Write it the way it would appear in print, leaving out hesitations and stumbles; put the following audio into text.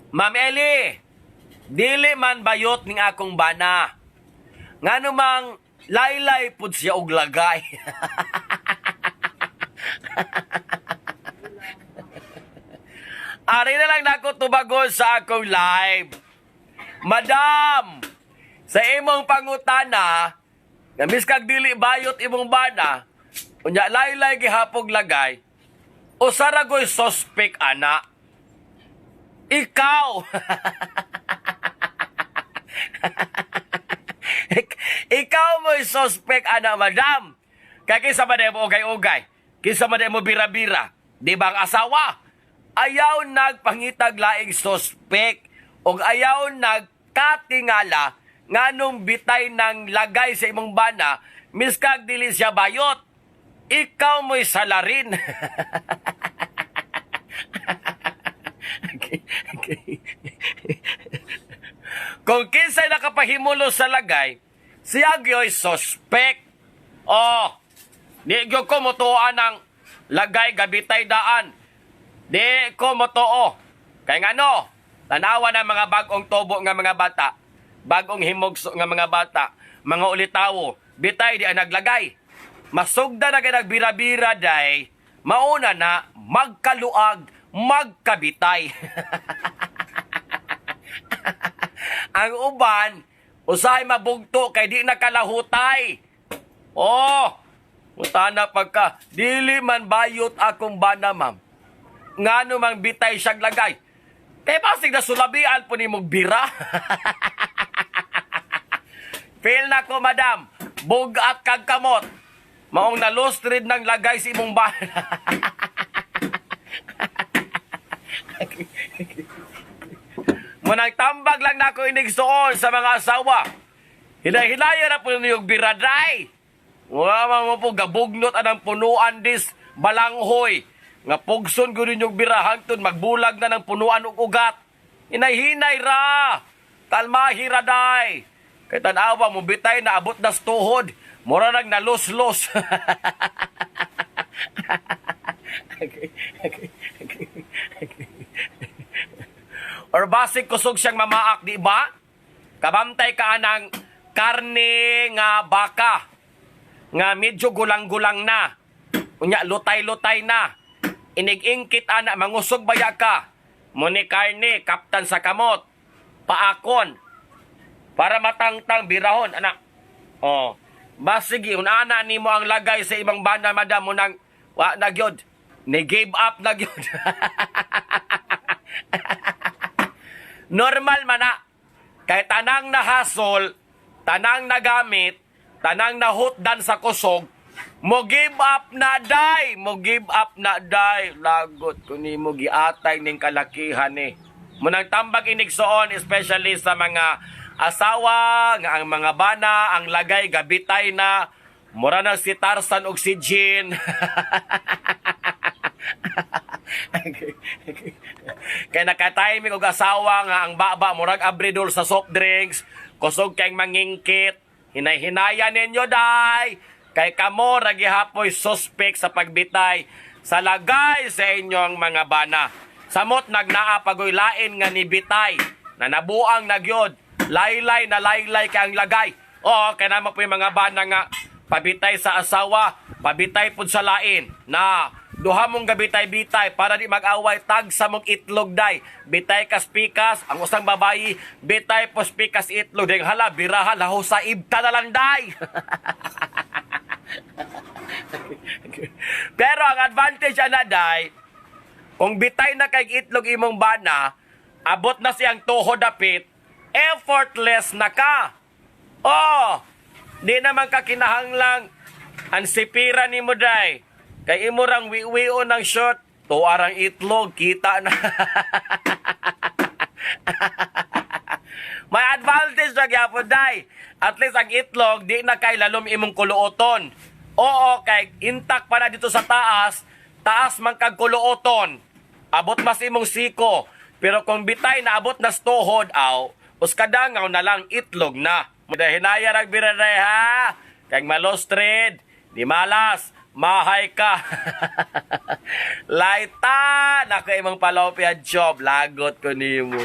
Ma'am Eli, dili man bayot ning akong bana. Ngano mang laylay pud siya og lagay. Ari na lang nako tubagon sa akong live. Madam, sa imong pangutana, nga miskag dili bayot imong bana, unya laylay gihapog lagay, usa ra goy suspect ana. Ikaw. Ikaw mo'y suspect ana, madam. Kay kinsa man mo ugay-ugay? Kinsa man mo bira-bira? Di ba ang asawa? Ayaw nagpangitag laing suspect og ayaw nagkatingala nganong bitay ng lagay sa imong bana miskag dili siya bayot. Ikaw mo'y salarin. Okay. Kung kinsay nakapahimulo sa lagay, siya gyoy suspect. Oh, di gyud ko motuoan ang lagay gabitay daan. Di ko motoo. Kay ngano, tanawa ng mga bagong tubo nga mga bata, bagong himugso nga mga bata, mga ulitawo, bitay di ang naglagay. Masugda na kay nagbira-bira day, mauna na magkaluag, magkabitay. Ang uban, usahay mabugto kay di nakalahutay. Oh, utana pagka, dili man bayot akong bana, ma'am. Ngano mang bitay siyang lagay. Kay basig na sulabian po ni mong bira. Feel na ko, madam. Bugat kag kamot. Maong nalustrid ng lagay sa imong bana. Munang tambag lang nako inigsuon sa mga asawa. Hinay-hinaya na po niyong biraday. Wala man mo po gabugnot anang punuan dis balanghoy. Nga pugson gud ninyong bira hangtod magbulag na ng punuan og ugat. Hinay-hinay ra. Kalmahi ra day. Kay tan-awa mo bitay na abot na sa tuhod. Mura nag naluslos. Or basig kusog siyang mamaak, di ba? Kabantay ka anang karne nga baka nga medyo gulang-gulang na. Unya lutay-lutay na. Inig-ingkit ana mangusog baya ka. Muni karne kaptan sa kamot. Paakon para matangtang birahon anak. Oh, basig unana nimo ang lagay sa imong bana, madam, mo nang wa na gyud. Ni give up na gyud. Normal man na. Kay tanang nahasol, tanang nagamit, tanang nahutdan sa kusog, mo give up na day, mo give up na day. Lagot ko ni mo giatay ning kalakihan ni. Munang tambag inigsoon, especially sa mga asawa, nga ang mga bana, ang lagay gabitay na, mura na si Tarzan og si Jean. Kay nakatiming og asawa nga ang baba murag abridol sa soft drinks, kusog kay mangingkit, hinay-hinaya ninyo day. Kay kamo ra gihapoy suspect sa pagbitay sa lagay sa inyong mga bana. Samot nagnaa pagoy lain nga nibitay na nabuang nagyod, laylay na laylay kay ang lagay. Oo, kay naman po yung mga bana nga pabitay sa asawa, pabitay pud sa lain. Na duha mong gabitay-bitay para di mag-away, tag sa mong itlog day. Bitay kas pikas, ang usang babayi, bitay pos pikas itlog. Ding hala, biraha, laho sa ibta na lang day. Pero ang advantage ana day, kung bitay na kay itlog imong bana, abot na siyang tuhod dapit, effortless na ka. Oh, di naman ka kinahanglang ang sipira ni mo day. Kay imo rang wiwio ng short, tuwa rang itlog, kita na. May advantage na gyapon day. At least ang itlog, di na kay lalom imong kuluoton. Oo, kay intact pa na dito sa taas, taas man kag kuluoton. Abot mas imong siko. Pero kung bitay na abot na tuhod, aw, uskadangaw na lang itlog na. Hinaya rag biraday ha. Kay malostred, di malas. Mahay ka. Laita! Nako, imong palopian job. Lagot ko nimo.